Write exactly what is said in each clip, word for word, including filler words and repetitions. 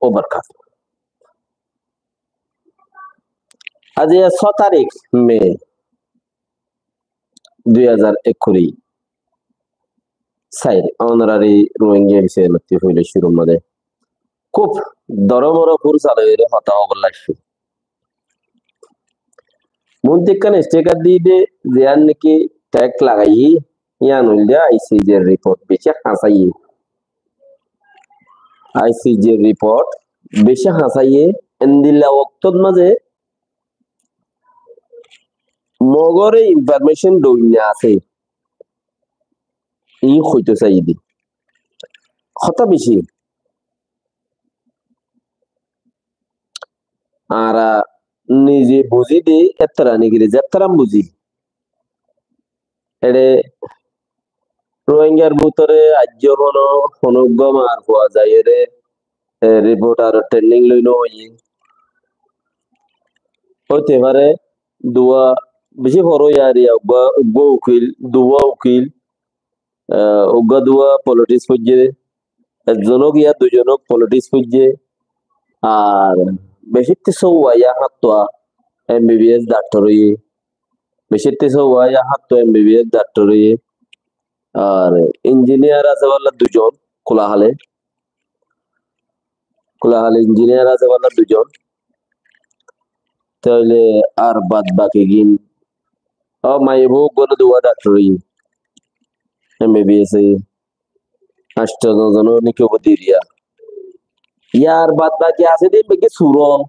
وبركاته. Aijja só tarík Me dui házar ekkuri sair, onorari Rohingya bicáre lottí foila cúrur mazé kúb doromoro fúrsat loiyóre hotá hoibar laggé. Muúntu ekkán sticker diyé de, ziyán niki tag lagaiyé, yían óilde I C J r report beci hañsáiye. I C J r report beci hañsáiye, endilla októt mazé Mogoré information dóinna asé, iín hoitó saiyé de. Hotá beci. Añára nize buzí de, ettara niki de, zettarán buzí. Ére Rohingyar bútore aijjó hono, hono uggwá maar fua zaiyóre, e, report ar training loi no óiye. Óite fare duwá beci foro yari, uggwá, uggwá ukil, duwá ukil, e, uggwá duwá politics foijjé, ekzonok ya duizonok politics foijjé, ar becitté sóuwa ya háñttuwa M B B S daktor óiye. Becitté sóuwa ya háñttuwa M B B S daktor óiye. Ar engineer asé bála duizon, Kulahale. Kulahale engineer asé bála duizon. Tóile ar bad baki gín. Ó, maiyafua uggwá no duwá daktor óiye. M B B S óiye. Ancto no zon niki óibo diriya. Yar bad baki asé de beki surol.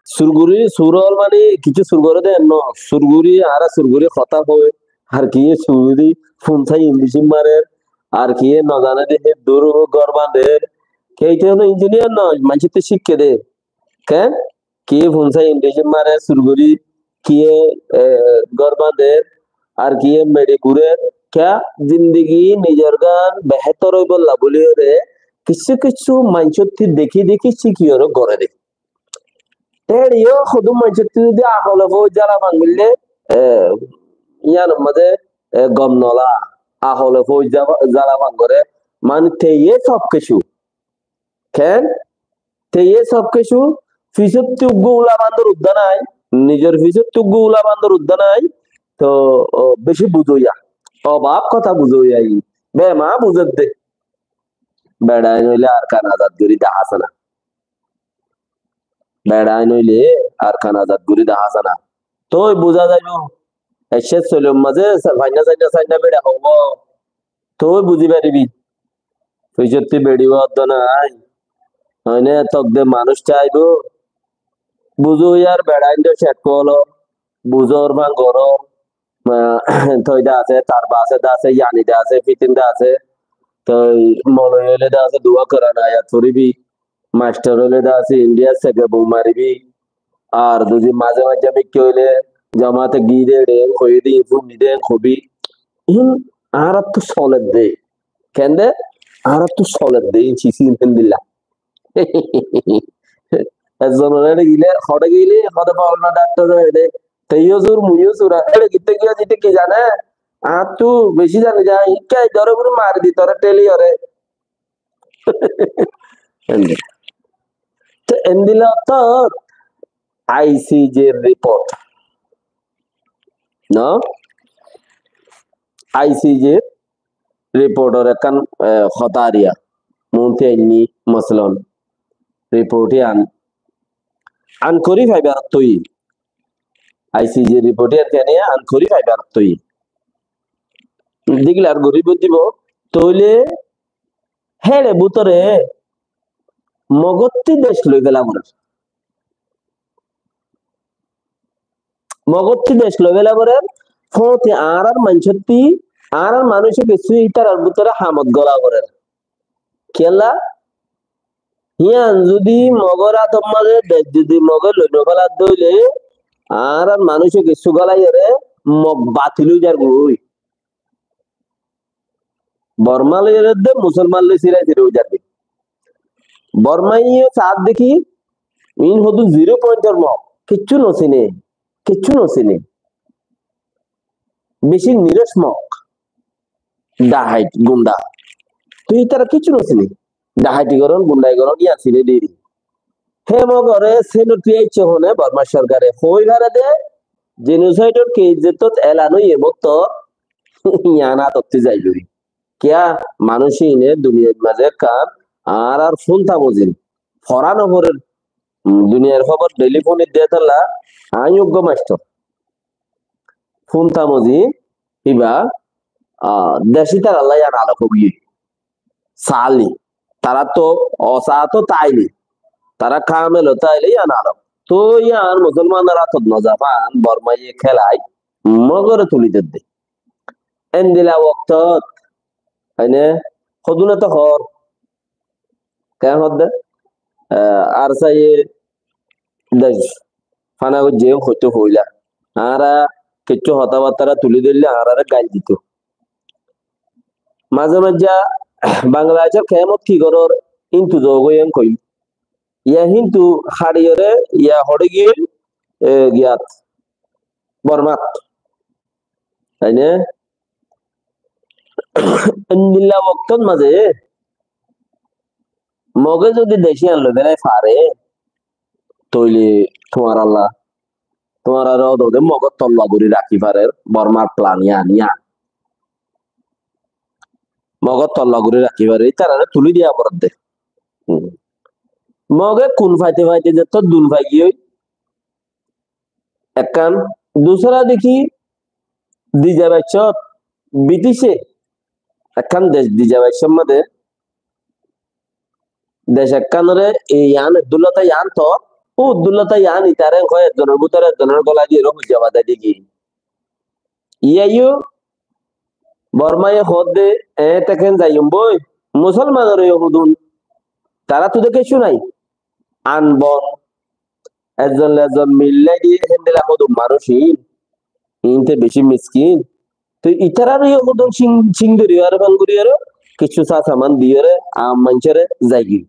Surguri, surol mane kissú sur goré de no. Surguri, añára surguri hotá hoi. Ar kiyé surguri, fun sai indicin marer. Ar kiyé no zane de hé dur gór bañder. Kiyé ite hono engineer no, maincóttu cíkke de. Ken? Kiyé fun sai indicin marer, surguri, kiyé, e, gór bañder, ar kiyé meçi gurer, kiyá zindigi nizor gán behétor óibolla buliyóre, kissú kissú maincóttu dekí dekí cíkiyóre goré de. Téçe yó hodún maincóttu zodi ahole foóijja lafan goille, e, yíanor mazé, e, gom nola, ahole foóijja lafan goré, mane teiye sob kissú. Ken? Teiye sob kissú, fisóttu uggwá ula bandor udda nai, nizor fisóttu uggwá ula bandor udda nai, to, o, beci buzóya. Obab hotá buzóya, bema buzédde. Beçain óile Arkan azad gorí dahásana. Beçain óile Arkan azad gorí dahásana. Toi buzá zaibo. Ecce solor mazé sa-, fainna sainna sainna beça hoibo. Toi buzí faribi. Fisóttu beçi uwa udda nai. Oine tok de manúic táibo. Buzó yar beçain de cek kolo. Buzó orfan goró. Ah, toi de asé, tarba asé de asé, yani de asé, fitin de asé. Toi moloi óile de asé, duwa Kuran ayat foribi. Mastor óile de asé, India sege bum maribi. Ar zodi maze maze mikká óile, jamaate gíre de, en hoiye de, en fúnni de, en hobi. In añárattu soler de. Kende? Añárattu soler de, in sis in hendilla. Ekzonor ére gile, hoçé gile, hoçé falana daktor ére. Teiyo sur, muiyo sur, ére gitte giya jite ki zane? Añáttu beci zani zai, ikka dore gori mari di tore teli ore. Endi. Te endilla ottót I C J report. No? I C J report or ekkán, eh, hotá ariya. Monti ainni, masalan, report iyan ankori faibar toi. I C J report iyan kene ankori faibar toi. Declare gori dibo, toile héçe bútore Mogottí dec loi fela forer. Mogottí dec loi fela forer, fóti añárar maincótti, añárar manúice kessú ítarar bútore hamot gola forer. Kiyólla? Híyan zudi Mogor átor mazé dec zudi Moge loi no feladde óile, añárar manúice kessú golaiyóre Mog batil ói zargói. Borma loi eredde, Musolman loi sirai sirai ói zargói. Bormaiye saádde ki, iín hodún zero point or Mog, kiccú no sine, kiccú no sine. Beci niros Mog, dahait, gunda. Tui ítara kiccú no sine. Dahati goron, gundai goron, yián sine deri. Hé Mogore senot fiyaicce hone Borma sorkare hoi fare de, jenosaidor kes zettót elan óiye mottor, yián atotti zai gori. Kiyá manúic ine duniyar maze ekkán añárar fúnta mozin, fora no forer, um, duniyar hóbor daily fúnit de tolla, añí uggwá mastor. Fúnta mozin, iba, ah, deci taralla yián alok óiye. Sali. Tará to osa to táile. Tará kamel o táile yián alok. To yián musolmanor átot no za fán, Bormaye kélai, Mogore tuli dedde. Endilla woktot, aine, hodune to hor. Ken hodde? Eh, ARSA ye dec fana goijje hoito hoila. Añára kessú hotábattara tuli dille añárare gail dito. Maze maze Bangladecor kemot ki goror, hintu zogoi en koil. Iya hintu haçiyore iya hoçe giyoi, e, giyat, Bormat. Taine? Endilla woktot maze Moge zodi deci yián loi belai fare, toile tuáñralla, tuáñrare ódode Mogor tolla gori raki farer, Bormar plan yián, yián. Mogor tolla gori raki fare, itarare tuli diya foredde. Hmm. Moge kun faite faite zettót dun fai giyoi, ekkán, dusra deki, dija baccot, Britice ekkán dec dija baccot made, dec ekkánore e yián Abdullata yián to, o Abdullata yián itare hoi ekzonor bútore ekzonor gola diyore hujja badai degi. Iyayo Bormaye hodde, e teken zaiyum boi, Musolmanore yo hudun. Tará to de kessú nai. Anbon. Ekzon le ekzon mil lagi hendilla hodun manúic in. Inte beci miskin. To itarare yo hudun cing, cing dori aro fan gori aro. Kessú sa saman diyore, am manúcore zaigi.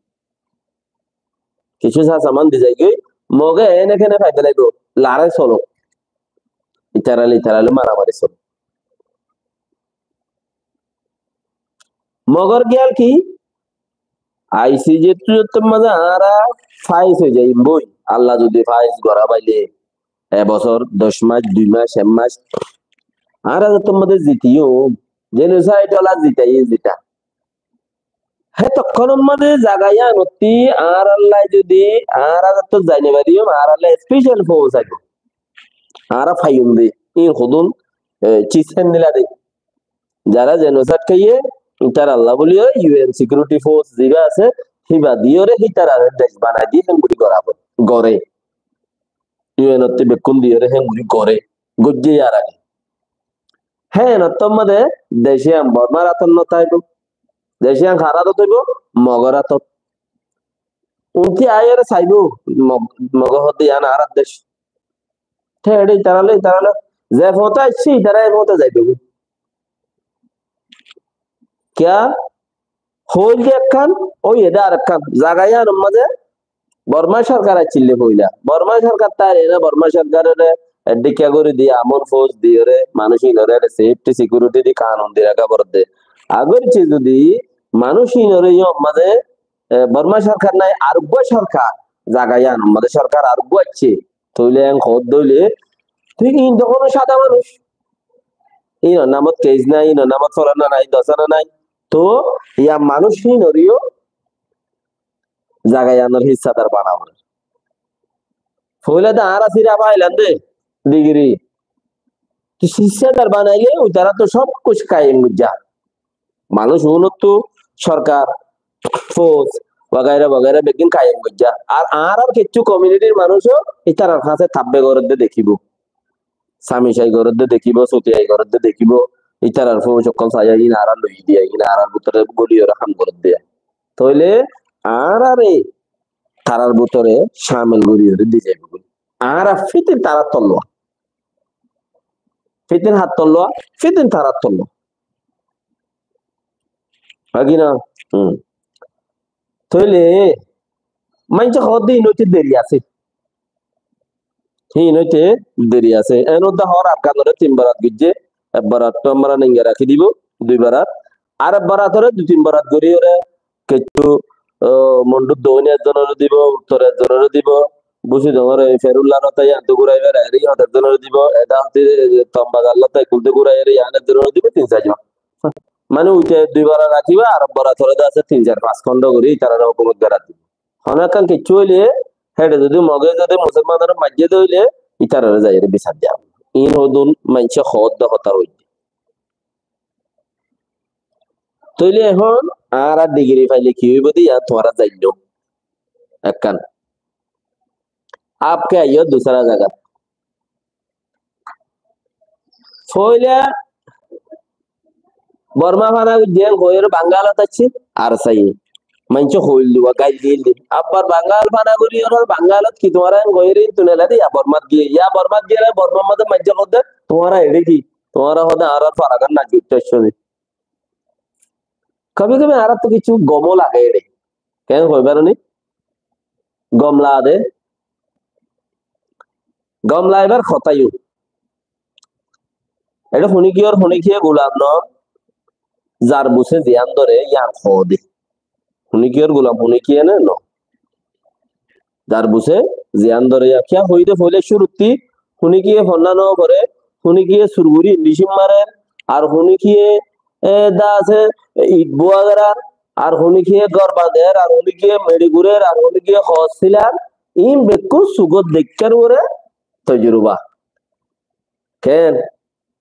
Kessú sa saman di zaigoi, Moge ene kene fai felaibo, larai solo. Itarale, itarale maramari solo. Mogor giyal ki? I C J zettót maze añára faiz ói zaiyum boi. Allah zodi faiz gora faile, e bosor, doc mac, dui mac, ek mac. Añára zettót maze zitiyum, genocide ola zitaiye zita. Hé tokkonor maze zaga yíanottí añárallá zodi añára zettót zai no fariyum, añárallá special force aibo. Añára faiyum de, íin hodún, e, ciz héndilla de. Zará genocide goijjé, ítarallá buli U N security force ziba asé, híba diyóre hítararé dec banai di héngori gorá, goré. U N ottú bekkún diyóre héngori goré. Goijjé yar age. Hé, enottór modé dec yían Bormar átot no táibo. Dec yían har átot óibo? Mogor átot. Untí aiyóre saibó, Mog-, Moge hoódde yían añárar dec. Te eçé itarallá, itarallá ze foóñte aiccé, itará e foóñte zaibói. Kiyá? Hoóilde ekkán, óiyede arekkán. Zaga yíanor mazé Borma sorkar accíl de foóila. Borma sorkar táile ena Borma sorkaroré eddikká gorí di, amon fous diyóre, manúic ínoré safety security di kanun di raká foredde. Agor cé zodi manúic ínoré yían mazé, e, Borma sorkar nái, areggúa sorkar, zaga yíanor mazé sorkar areggúa aiccé. Tóile en hoódde óile, tui íin to honó sáda manúic. Íinor namot keis nái, íinor namot folana nái, dosana nái. Tó yá manúic íinoré yó zaga yíanor hissadar bana foré. Foóila de añára siraf ailam de, digiri. Tó hissadar banailé, uitará tó sob kuc kaiyem goijjá. Manúic unottú sorkar, fous, wagaira wagaira beggín kaiyem goijjá. Ar añárar kessú community-r manúic ó ítarar hañsé tabbe gorédde dekíbo. Samicai gorédde dekíbo, sutiyai gorédde dekíbo. Ítarar fous ókkol saiyá, íin añárar loi diya, íin añárar bútore góliyoré ham gorédde. Tóile añáraré tarar bútore camil goríyoré di zaibói. Añára fítin tarar tolla. Fítin har tolla, fítin tarar tolla. Agi na? Hmm. Tóile maincé hoódde íin óite deri asé. Híin óite deri asé. En uddá hoór Afganoré tin borat goijjé, ek borat tó añára ninga rakí dibo, dui borat. Ar ek boratoré dui tin borat goríyoré kessú ó, Mondhúr doóine ezzonore dibo, uttor ezzonore dibo, Busidongor ei Ferullar hotá yiántu gúrai berai eri yían ezzonore dibo, eda hotá Tombazar lóti eggúlde gúrai eri yían ezzonore dibo, tin sair zon. Mane uite dui bora rakíbo, ar ek bora tore de asé tin sair fañs kóndo gorí itarare hókumot berat dibo. Hono ekkán kiccú óile, héçe zodi Moge zodi Musolmanore maijjé de óile, itarare zaiyóre bisar diya. Iín hodún maincé hoódde hotá hoiddé. Tóile ehón añára digiri faile ki óibo de yián tuáñra zainnó. Ekkán. Apke aiyó dusara zagat. Foila Borma fana goijjé en hoiyóre Bangalot aiccé, ar saiyé. Maincé hoil dibo, gail dil dibo. Abbar Bangal fana gorí óre Bangalot ki tuáñra en hoiyóre intun elé de, ya Bormat giyé, ya Bormat giyé, Bormar mazé maincé hoódde, tuáñra eçé ki, tuáñra hoódde añárar faragar nai goittó aiccó de. Kabi kabi añárattu kissú gomó lage eçé. Keén hoibar ni? Gom lage de. Gom laibar hotá yó. Eçé huníkiyór huníkiye gulam no, zar busé ziyán dóre yían hoó de. Huníkiyór gulam huníkiye ne no. Zar busé ziyán dóre yían. Kiyá hoiyé de foila cúruttí, huníkiye fonná no foré, huníkiye sur gorí indicín marer, ar huníkiye, e, da asé, e, it búa gerar, ar huníkiye gór bañder, ar huníkiye meçi gurer, ar huníkiye hoos silar, iín bekkún sugót deikkár uore tojuruba. Keén?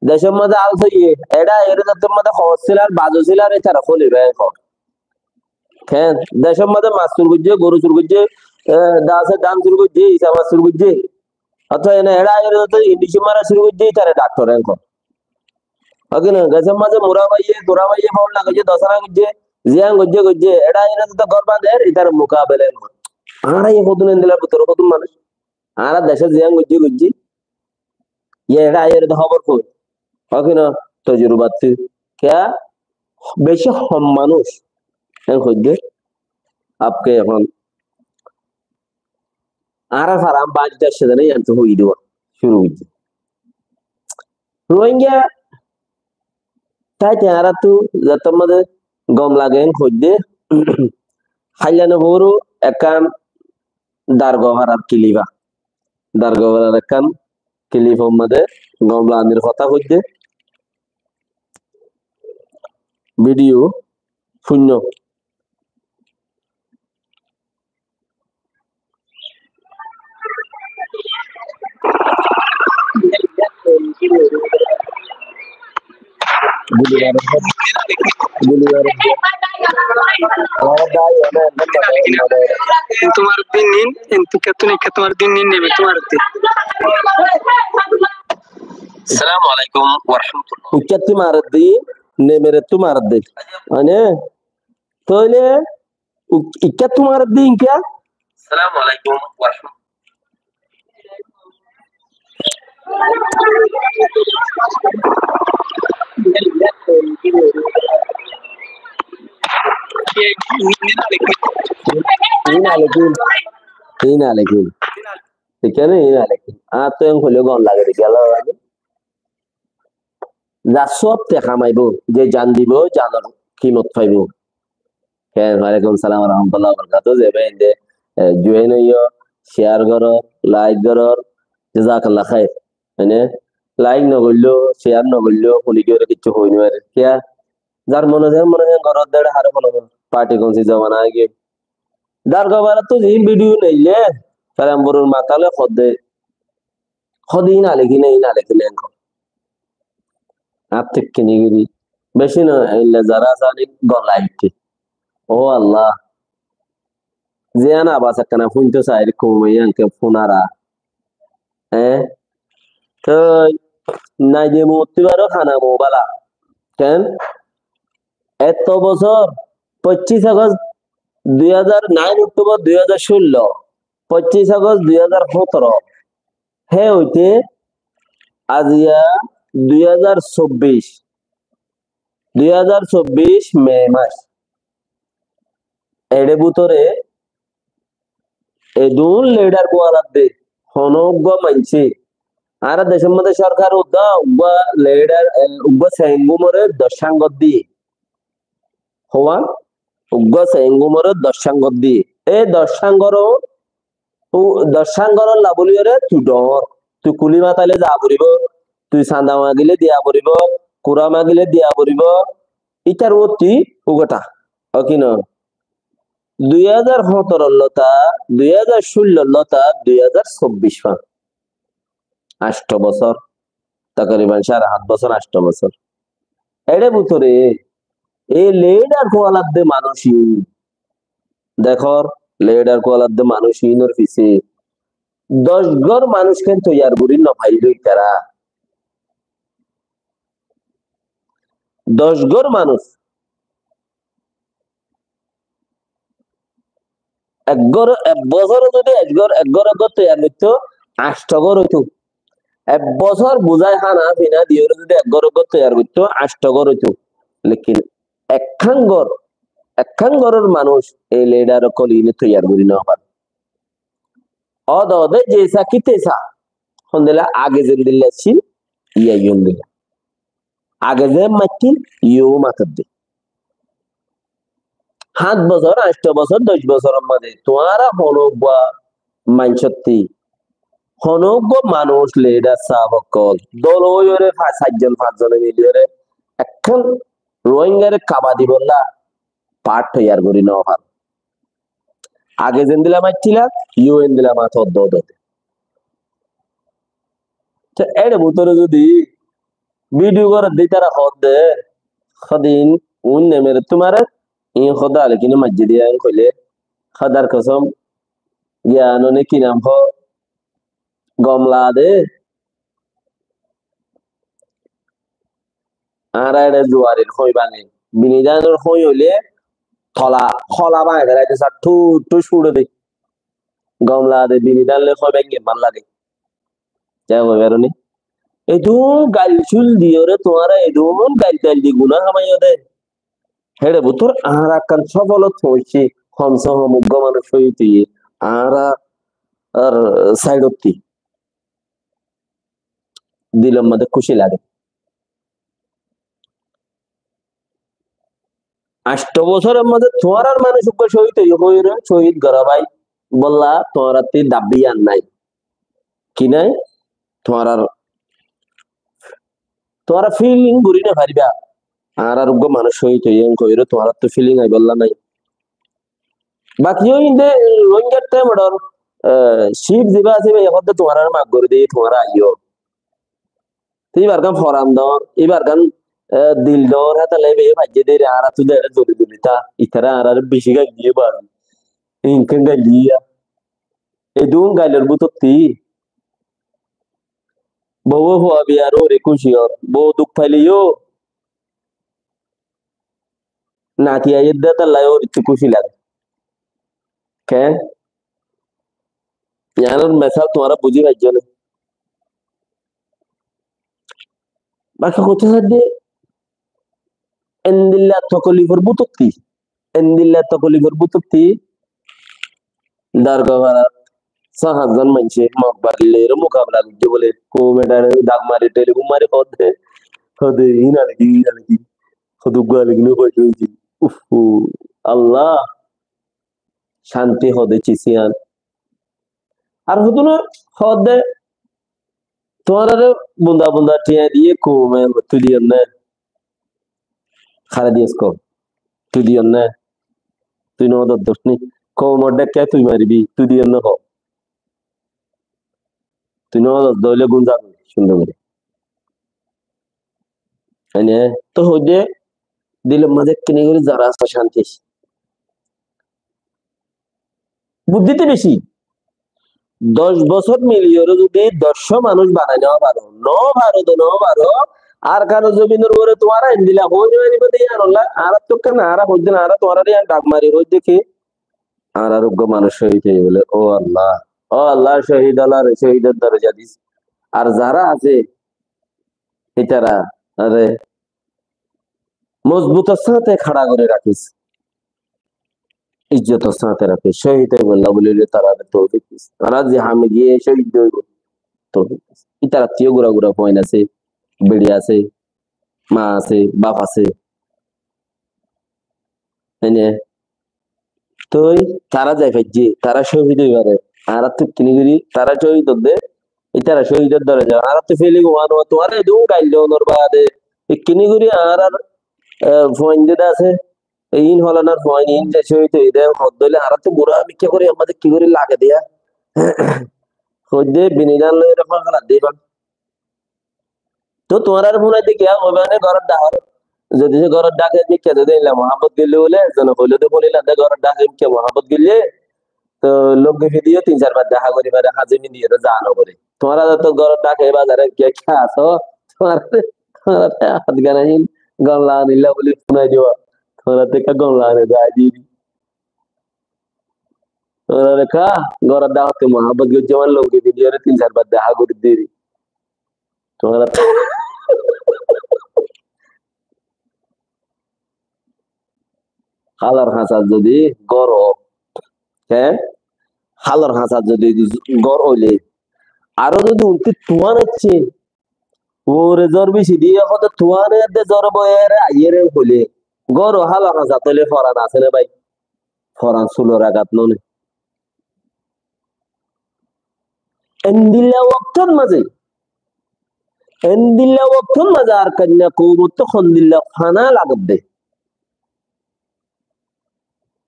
Decór mazé al soiyé, eçé aiyóre decór mazé hoos silar, bazu silar, ítara hóliba ehón. Keén? Decór mazé mas sur goijjé, goru sur goijjé, e, da asé dán sur goijjé, isa mas sur goijjé. Ótho ene eçé aiyóre decór indicín mara sur goijjé, ítara daktor ehón. Óke na, decór mazé mura baiye, gura baiye, foul lagoijjé, dosana goijjé, ziyán goijjé, goijjé, eçé aiyóre decór gór bañder, ítara mukabela ehón. Añára iín hodún endilla bútore hodún manúic. Añára decót ziyán goijjí goijjí. Yé eçé aiyóre de hóbor koi. Óki no, tojurubattú. Kiyá? Beci hom manúic. En hoiddé. Apke ehón. Añárar faram báñgi aiccé de né, yián to hoiyí diba. Cúru goijjí. Rohingya táite añárattu zettót mazé gom lage en hoiddé. Háilla no foro ekkán Dargofarar kilif a. Dargofarar ekkán kilif or mazé gom lagenir hotá hoiddé. Bidiyo fúinno. Tuáñr din nin, en tu ke tu ne ke tuáñr din nin neme tuáñr din. Assalamu alaikum wa rahmatullah. Ikká tu mar din, nemere tu mar din. Ane? Tóile Ikká tuáñr din kiyá? Assalamu alaikum wa rahmatullah. Ín alaikum. Ín alaikum. Ikká ne ín alaikum. Añáttu en hoilé gom lage de kiyá lage. Za sóbte kamaibo, ze jan dibo, janor kimot faibo. Kén, walaikum salam wa rahmatullahi wa barakatuhu. Ze bái inde, e, join óiyo, share goror, like goror, jazakallah khair. Mane, like no goilló, share no goilló, honi ki ore kiccu hoi no fare. Kiyá? Zar mone hoó, mone hoó, goror dere hare hono party konsi zobana aige. Dargofarattu zin video neille, Feramburur matale hodde. Hode ina lekine, ina lekine enko. Atte kini giri. Beci no, ille zara sani gola itti. O Allah. Ziyan abas ekkana funto sair kumaiyan ke funara. Eh? Toi naide mutti baro hana mubala. Ken? Etto bosor, poccis Agost dui hajar, nine October dui hajar cullo, poccis Agost dui hajar hotoro, hé óite aziya dui hajar cobbic, dui hajar cobbic May mas. Eçe bútore edún lidar gualadde, hono uggúa maincé. Añára decór modde sorkar udda uggúa lidar, e, uggúa sengumore doccán goddí. Howan? Uggúa seéngumoré doc cángor diyé. E doc cángor, u-, doc cángor olla buliyóre tui dhoóñr. Tui kuli mataile za foribó, tui sanda magile diya foribó, kura magile diya foribó. Ítar uottí uggúa tha. Ó ki no? Dui házar hóñtoro lóta, dui házar cúllo lóta, dui házar sobbic fán. Ancto bosór, takriban sáre háñt bosór, ancto bosór. Ére bútore e lidar kualar de manúic iín, dekór, lidar kualar de manúic iínor fisé doc gór manúic ken toiyar gorí no failló itará. Doc gór manúic. Ek gór, ek bosóre zodi ek gór, ek gór, ek gór toiyar goittó, ancto gór óito. Ek bosór buzái hána fina diyóre zodi ek gór, ek gór toiyar goittó, ancto gór óito. Lekin ekkán gór, ekkán góror manúic e lidar ókkol iíne toiyar gorí no fare. Ódode zesa ki tesa, hondilla age zendilla accíl, iyá yondilla. Age ze maittíl, iyó matadde. Háñt bosór, ancto bosór, doc bosóror mazé tuáñra honó uggúa maincótti, honó uggúa manúic lidar sáb ókkol dol óiyore fa-, sairjon fañszone miliyóre ekkán Ruáingaré kaba dibolla path toiyar gorí no faro. Age zendilla maittíla, iyó endilla mato dóde. Te ére bútore zodi bidiyo gorédde ítara hoódde, hodin uin nemere tuáñre, iín hoódde alekine maijjé de iín hoilé, Hódar kosóm, giyan one ki nam hoó, gom lade. Añára ére zuarir hói báñge. Bini dánor hói óile tola, hola báñgi félai de, sar, thúr thúr cúçe de. Gom lade bini dán loi hói báñgi mal lage. Yá hoi faróni? Edún gail cúl diyóre tuáñra edún gail tail di guná hamaiyó de. Héçe bútore añára ekkán sófolot foóñici, hom se hom uggúa manúic cóhid óiye, añára ar sáidottí. Dilor mazé kúci lage. Ancto bosóror mazé tuáñrar manúic uggúa cóhid óiye, hoiyóre cóhid gorá bái, bolla tuáñrattí dabbi ar nái. Ki nái? Tuáñrar, tuáñra filing gorí no faribá. Añárar uggúa manúic cóhid óiye hoiyóre tuáñrattú filing aibólla nái. Baki óinde Rohingyar thaimor, eh, cif zibá asé, íba hoódde tuáñrare maf gorí diyé, tuáñra aiyó. Te íbar gán foran dóñr, íbar gán, eh, dil dóñr, hétolla íba faijjé dé, añárattú dé doli doli tá, ítara añárare bicí gail diyé bari. Inkán gail diyé. Edún gailor bútottí bouwe fua biyar óre kúci ór, bou duk faile yó nati aiyér dé hétolla óre kúci lage. Keén? Yiánor mesal tuáñra buzí faijjó né? Baki hotá saidde, endilla tokolifor bútottí, endilla tokolifor bútottí Dargafarat só háñtzon maincé Mok Bagir loi mukabela goijjé bóle, koume dare dak mari, telefon mari hoódde, hoódde, iín alegi, iín alegi, hoódde uggúa alegi no, foicá óiye. Uff, Allah, cánti hoódde cis yián. Ar hodún hoódde, tuáñrare bunda bunda thiañ diyé koume tui diyós né. Háre diyós kó? Tui diyós né? Tui no dóros dé ni? Koumor dhákka tui maribí, tui diyós né kó? Tui no dóros dé óile gún zagói cúndor gorí. Ene, to hoódde dilor mazé ekkene gorí zara asé cánti. Buddí to beci. Doc bosór miliyóre zodi doc cót manúic banai no faro, no faro de no faro, Arkanor zobinor uore tuáñra endilla hoi no faribá de yián olla, añárattú ekkán añára hoóidde, añára tuáñrare yián dhak mari hoóidde ki, añárar uggúa manúic cóhid óiye bóle, ó Allah, ó Allah, cóhid olaré cóhidor doroja dis. Ar zara asé, ítarare mozbutor sáñte hára gorí rakís, izzotor sáñte rakís, cóhid óibolla bóli tarare toufik dis. Tará ze hame giyé cóhid óibo, toufik dis. Ítarattú yó gura gura fuain asé, beçi asé, ma asé, baf asé. Ene, Toi tará zai faijje, tará cóhid ói fare. Añárattú ekkini gorí tará cóhid ódde, ítara cóhidor daraja. Añárattú féli gom no, tuáñra edún gail donor baade ekkini gorí añárar, e, fuain de asé, e, iín holanar fuain, iín ze cóhid óiye de hoódde óile añárattú bura mikká gorí ammá de ki gorí lage diya. Hoódde bini gán loi ere fáñk ladde fáñk. Tó tuáñrare fúnai de kiyá hoiba né góror dhakor? Zodi se góror dhake mikká zodi eilla muhábbot goillé bóle, zene hoilé de fúnila de góror dhake mikká muhábbot goillé, tó lungi fidi yó tin sair bar dehá gorí fare, házi fidi yó zaa no goré. Tuáñra to góror dhake bazare kiyá kiyá asó, tuáñra, tuáñra to hátgana hín gom lagilé bóli fúnai diba. Tuáñra to ekká gom lagilé zai dibi. Tuáñra ekká góror dhake muhábbot goijjé mane lungi fidi yó tin sair bar dehá gorí diri. Tuáñra hálor hañsat zodi gór ó, hé? Hálor hañsat zodi gór óile, aró zodi untí tuán aiccé, uore zór beci diye, hoto tuán edde zór boiyére aiyére hoilé, gór ó hálor hañsat óile foran asé né bái? Foran sulor agat no né? Endilla woktót mazé, endilla woktót mazé Arkanna koumottú hondilla fana lagedde.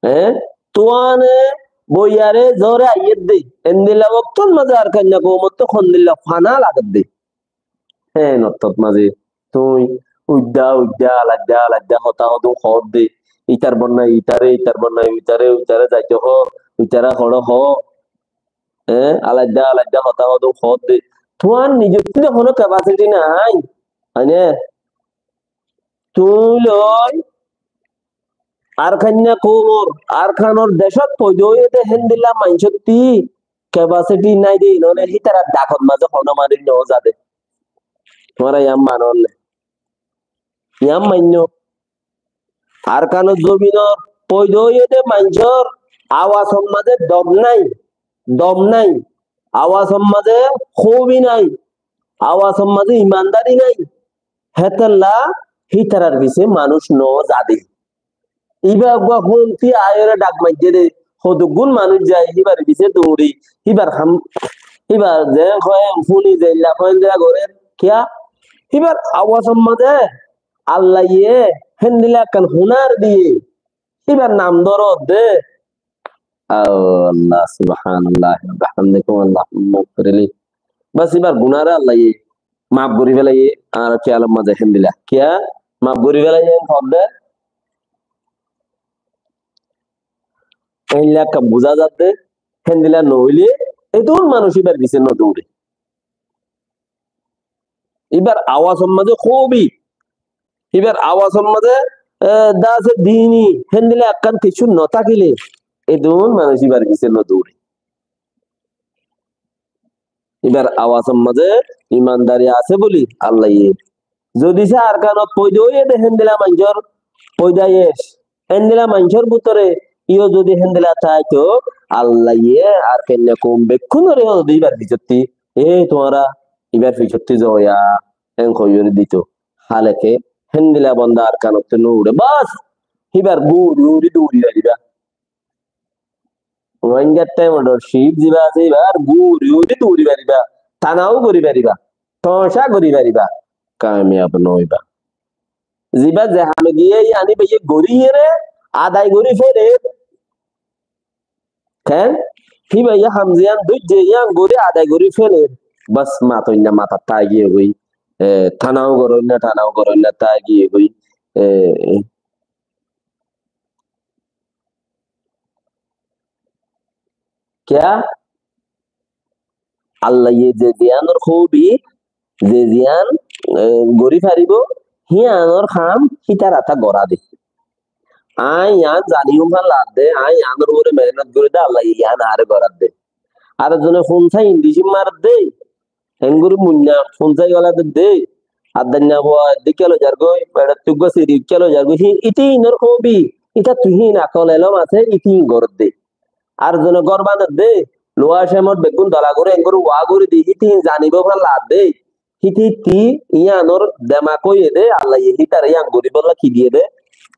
Hé? Tuáne boiyaré zóre aiyédde. Endilla woktót mazé Arkanna koumottú hondilla fana lagedde. Hé, nottót mazé tuñí uidda uidda, alaidda alaidda hotá hodún hoódde. Ítar bonnai ítare, ítar bonnai uitare, uitare zaite hoó, uitare hoçé hoó. Hé, alaidda alaidda hotá hodún hoódde. Tuáñr nizottú de honó capacity nái. Aine, tuñí loi Arkanna koumor, Arkanor decót foida óiye de héndilla maincótti capacity nái de, inóne hítarar dhakot mazé honó manúic no zade. Tuáñra yián mano né? Yián mainno. Arkanor zobinot foida óiye de maincór awasor mazé dom nái, dom nái. Awasor mazé koubi nái, awasor mazé imandari nái. Hétolla hítarar fisé manúic no zade. Íba uggúa húnti aiyóre dhak maijjé dé, hoduggún manúic zai híbar fisé duñri, híbar ham, híbar ze hoó, fúni ze illa hoó, endilla goré. Kiyá? Híbar awasor mazé Allaye héndilla ekkán hunar diyé, híbar nam dóro dé. Ó Allah, subhanallah, wa bihamdikum, Allahumma gfirli. Bas, íbar gunáre Allaye maf gorí félaiye, añárar kéyalor mazé héndilla. Kiyá? Maf gorí félaiye, hoódde. Héndilla ekka buzá zadde, héndilla noóile, edún manúic íbar fisé nodouré. Íbar awasor mazé koubi, íbar awasor mazé, e, dase dini, héndilla ekkán kessú notákile, edún manúic íbar fisé nodouré. Íbar awasor mazé imandari asé buli Allaye. Zodi se Arkanot foida óiye de héndilla maincór foidayec, héndilla maincór bútore iyó zodi héndilla táito, Allaye Arkanna koum bekkúnore zodi íbar fisotti, e tuáñra íbar fisotti zoya, en hoiyóre dito. Háleke héndilla bonda Arkanottú no uçé. Bas, híbar gúri gúri duri faribá. Rohingya Time Out or Shift ziba asé, íbar gúri gúri duri faribá, tanau gorí faribá, toñca gorí faribá, kamiyab no óiba. Ziba ze hame giyé, yián íbaye gorí iyére adai gorí féler. Ken? Híbaye ham ziyán dóijje, yián gorí adai gorí féler. Bas, matoinna matat táigiyé goi. E, tanau goróinna, tanau goróinna táigiyé goi. E, Kiyá? Allaye ze ziyánor hóbi, ze ziyán, e, gorí faribó, híyanor ham hítarata gorá de. Aññí yián zaniyum fán ladde, aññí yiánor uore mehénot gorí de, Allaye yián añáre gorá de. Ar zone fúnsa indicín mar de, Héngori muinna, fúnsa gala de de. Addainna fua, edde kiyá loi zargoi, beçattú uggúa siri kiyá loi zargoi. Hí, ite inor hóbi, itattú hín akol elóm asé, ite hín gorédde. Ar zone gór banédde, luwa cemot beggún dola gorí, héngori wa gorí di, ite hín zanibó fán ladde. Híte híte, iyanor demak óiye de, Allaye hítare iyan goríbolla ki diyé de,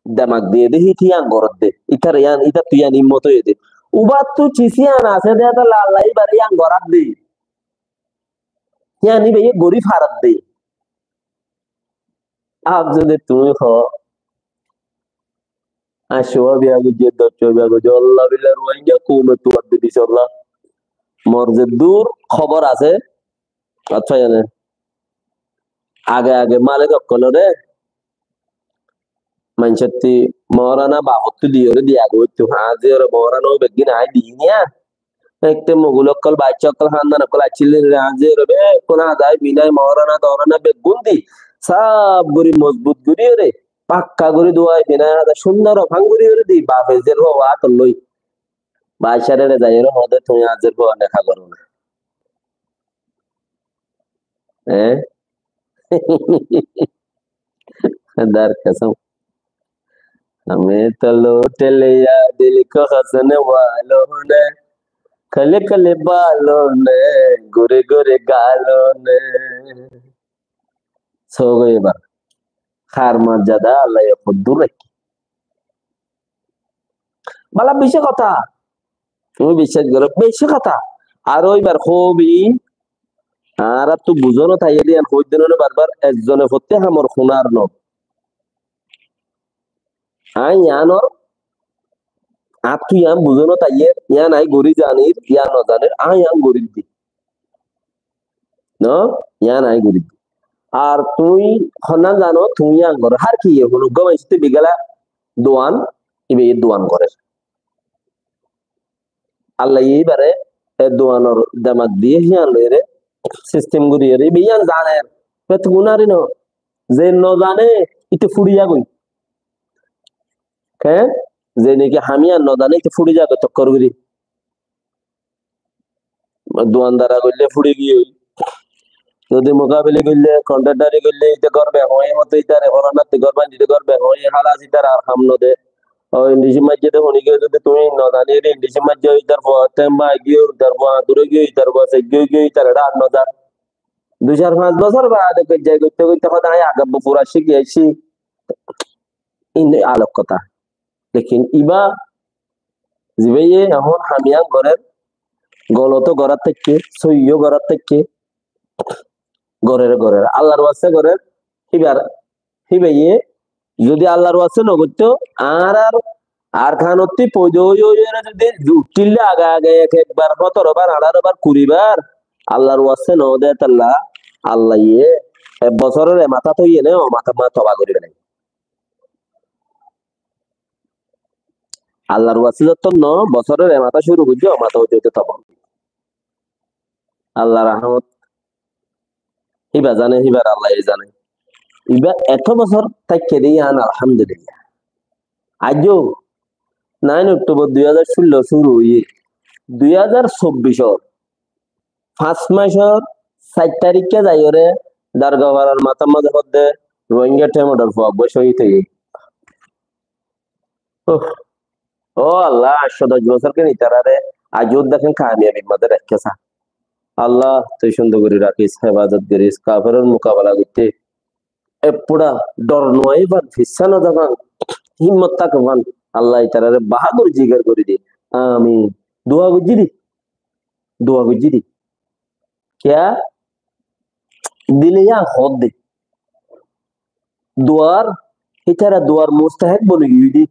demak diyé dé, híte yían gorédde. Ítar yían, ítattu yían himmot óiye dé. Ubáttu cis yían asé dé, tolla Allah íbaré yían goráddé. Yían íba yían gorí faredde. Añár zodi tuñí hoó, añcwá biya goijjé, doccwá biya goijjé, Allah billa Ruáingga koume tuwar di diyé Allah. Mor zeddúr hóbor asé, añcwá yían age age malik ókkolore maincótti moórana bafottú diyóre diya goittó. Añár ziyóre moórana ó beggín aññí diyí niya. Ekte mogul ókkol, baiccá ókkol, hándan ókkol accíl dé, añár ziyóre bekkún aññí dai binai moórana doórana beggún di. Sáf gorí mozbut goríyóre, pakka gorí duwai binai aññí dai cúndor fán goríyóre di. Bafe zer fua átot loi. Baiccár eçe zaiyóre hoó dé, tuñí añár zer fua neka goró na. Eé? Dar kasam. ہمیں تو لوٹ لیا دل کو ہنسنے والوں نے، کھلے کھلے بالوں نے، گورے گورے گالوں نے۔ Sóo goi ebar. Hár mazé zade Allah ye hoddur raikké. Bála beci hotá. Tuñí biccác goró, beci hotá. Ar óibar hoóbi, añáráttu buzónot aiyér yían hoóidde noó né barbar, ezzone fottí hamor hunar noó. Aññí yíanor, añáttu yían buzónot aiyér, yían aññí gorí zanir, yían nozanír, aññí yían goríddi. Noó, yían aññí goríddi. Ar tuñí honnán zano, tuñí yían goró. Hár ki ye, hon uggwá maincóttu bigala duan, íbayé duan gorér. Allah ye íbaré e duanor demak diyé, híyan loiyóre sistem goríyore íba híyan zaner. Íba to gunári no, ze nozané íte fúri zagói. Ke? Ze niki ham híyan nozané íte fúri zagói tokkór gorí. Duandara goillé fúri giyói. Zodi mukabili goillé, kontraktari goillé, íte gór behoóñi moto ítare, folanar tu gór bañdí de gór behoóñi, hálas ítar ar ham node. Ó indicin maijjé de honi giyé zodi tuñí nozaníyore indicin maijjé ó ítar fua, temba giyé, ítar fua, dure giyé, ítar fua, seggé giyé, ítar eçé ar nozar. Dui sair fañs bosór baade goijjai goitte goitte hoó de aññí age fura cíki aiccí. Ín alok hotá. Lekin íba zibáye ehón ham yían gorér, golot ó gorát táikke, sóiyi ó gorát táikke, gorér, gorér. Allar waste gorér, híbar, híbaye zodi Allar waste nogoittó, añárar Arkanottú foida ói óiyore zodi uththíle age age ek ekbar, hótoro bar, añçáro bar, kuri bar, Allar waste noóde tolla, Allaye ek bosóror e matát óiye né, ó matát ma toba gorí félaibo. Allar waste zottót no, bosóror e matá cúru goijjé, ó matá foijjonto toba. Allar rahmot. Híba zane, híbar Allaye zane. Íba eto bosór táikke de yían, alhamdulillah. Aijjó, nain Októbor dui házar cúllo cúru óiye, dui házar sobbicor fañs macor sair tarikké zaiyóre Dargafarar matár mazé hoódde Rohingya Themodor fua uggwá cóhid óiye. Uf. Ó Allah, añctó doc bosór ken ítarare aijjó uddá ken kamiyabir mazé raikké sá. Allah, tui cúndor gorí rakís, hefazot goris, kaferor mukabela goitté. Eppura dhor no aiyé fán, fissá no za fán, himmot táke fán. Allah ítarare bahadur jiger gorí de. Amin. Dua goijjí de. Dua goijjí de. Kiyá? Dile yían hoódde. Duar, ítara duar mustahek boni giyói de.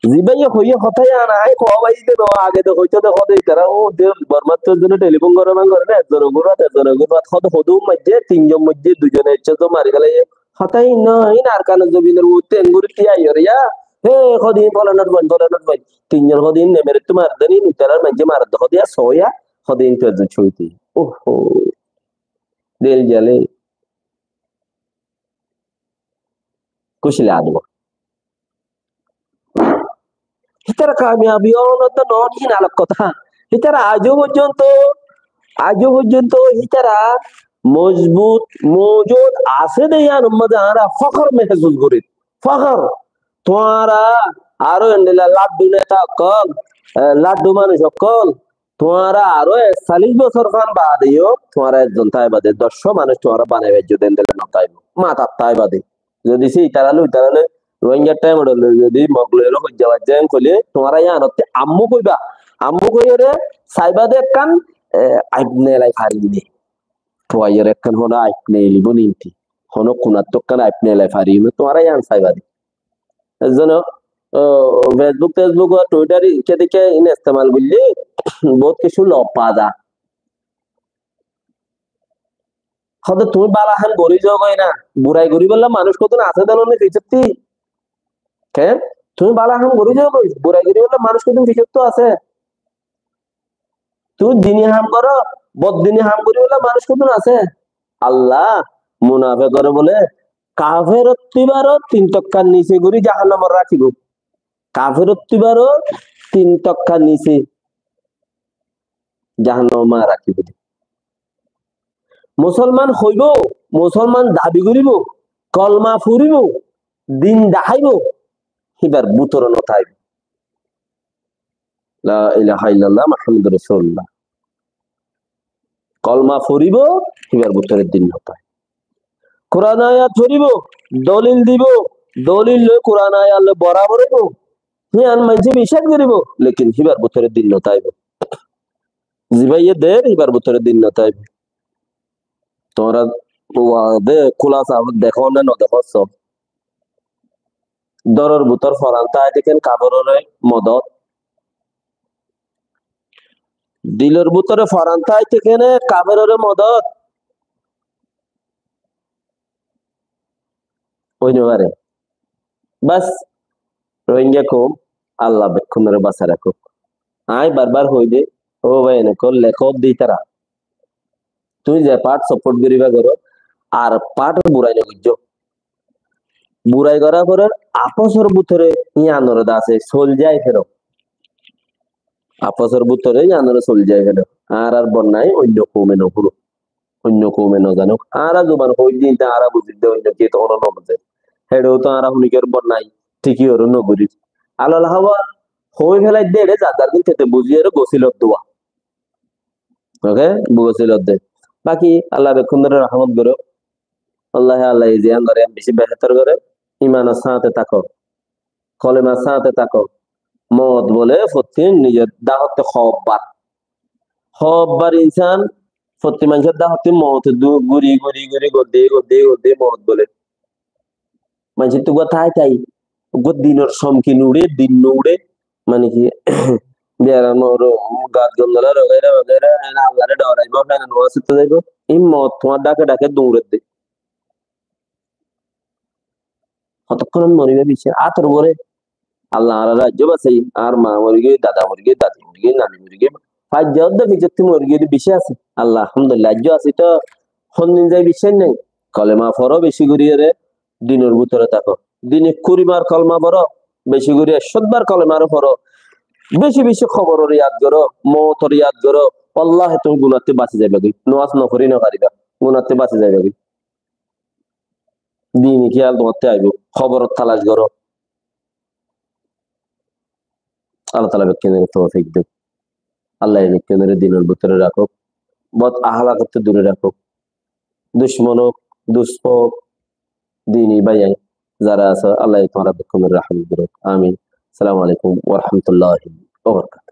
Zibáye hoiyé hotá yían aññí hoó bái de no, age de hoitó de hoó de ítara, ó de Bormáttu ezzone telifón goré, fán goré né, ezzone gúrbat, ezzone gúrbat, hoó de hodún maijjé, tinzon maijjé, duizone ecce zon mari félaiye. Hotá hín no, hín Arkanor zobinor uottú engorí tíai oré yá. Hé, hoó de hín folanar fuain, folanar fuain. Tinzon hoó de hín nemerettú maredde né, hín itarar maijjé maredde hoó de yá, soó yá, hoó de hín tu ezzon cóhid. Oho. Dil jale. Kúci lagibó. Hítara kamiyabi ónodde noón, híin alok kotá. Hítara aijó foijjonto, aijó foijjonto hítara mozbut, moujud asé de yíanor mazé añára fókor mehsus gorír. Fókor. Tuáñra aró endilla laddu neta ókkol, eh, laddu manúic ókkol, tuáñra aró ekcallic bosór fán baade yó, tuáñra ezzon táiba de, doccwá manúic tuáñra banai faijjó de endilla no táibo. Matat táiba de. Zodi se itará loi, itará loi, Rohingya thaim ot loi, zodi Mog loi olo hoijja bajja en hoile, tuáñra yíanotte ammú hoiba. Ammú hoiyóre saiba de ekkán, e, aib nelai fari ne. Tuáñra ekkán hono aib neelibo ninti. Hono kunattú ekkán aib nelai fari ne. Tuáñra yían saiba de. Ezzono, o, Facebook, Facebook, Twitter, ikke dikke in estemal goille, bout kessú lob pa za. Hóde tuñí bála ham gorí zogói na, burai goríbolla manúic hodún asé de no ni fisottí? Ke? Tuñí bála ham gorí zogói, burai goríbolla manúic hodún fisottú asé? Tuñí dini ham goró, boddini ham goríbolla manúic hodún asé? Allah munafekóre bóle, kaferottú ibáro tin tokkar nise gorí jahannamot rakíbo. Kaferottú ibáro tin tokkar nise jahannamot rakíbo de. Musolman hoibo, musolman dabi goríbo, kolma foribo, din daháibo, híbar bútore no táibo. La ilaha illallah Muhammadur Rasulullah. Kolma foribo, híbar bútore din no táibo. Kuran ayat foribo, dolil dibo, dolil loi Kuran ayat loi borabor óibo. Híyan maincé biccác goríbo, lekin híbar bútore din no táibo. Zibáye der, híbar bútore din no táibo. Tuáñra uwa de kúlasa dekó ne no dekó só. Doror bútor foran táite ken kaferore modot. Dilor bútore foran táite kene kaferore modot. Ói no fare. Bas, Rohingya koum, Allah bekkúnore basai rakók. Añí barbar hoói de, ó bái, ene hoór lekók de ítara. Tuñí ze part support goríba goró, ar part burai no goijjó. Burai gorá goré, afosor bútore yíanore dase soljai fero. Afosor bútore yíanore soljai fero. Añárar bonnai oinno koume no furo. Oinno koume no zanók. Añára zuban hoóidde, inte añára buzídde, oinno kiyé to hono no buzé. Héçe to añára honikkar bonnai thíki oró no gorír. Alal hawa hoói felaidde, eçe zar zar gún tete buzí oró gosilot duwa. Oke, gosilot de. Baki Allah bekkúnore rahmot gorók. Allah, Allah, e ziyán goré, beci behétor goré. Imanor sáñte táko. Kolemar sáñte táko. Moot bóle fottí nizor dáhotte hoobbar. Hoobbar insán fottí maincór dáhotte moot du-, guri, guri, guri, goddé, goddé, goddé moot bóle. Maincóttu uggúa tái tái, uggúa dinor somkin uçé, din no uçé, mane ki, biyaram oro, gat gondola, wagaira, wagaira, ene Allare dhoraibó, ene nomaz foitto zaibo, e moot tuáñr dhake dhake duñredde. Hotokkon moriba bicí, ator uore Allah añára raijjó basai, añár ma mori giyói, dada mori giyói, dadi mori giyói, nani mori giyói, faijja odda fijotti mori giyói de bicí asé. Allah, alhamdulillah, aijjó asé to, hondin zai bicí nai. Kolema foro beci gori ere, dinor bútore táko. Dine kuri bar kolema foro, beci gori ekcót bar kolema foro, beci beci koboror yad goró, moutor yad goró, wallahi tuñí gunattú basi zaiba goi. Nomaz no fori no fariba, gunattú basi zaiba goi. Dini kiyal tuáñtte aibo, koborot talac goró. Allah taala bekkúnore toufik douk. Allah bekkúnore dinor bútore rakók. Bot ahlakottú dure rakók. Ducmon ók, dust ók, dini bái zara asó, Allah tuáñra bekkúnore rahmot gorók. Amin. Assalamu alaikum wa rahmatullahi wa barakatuhu.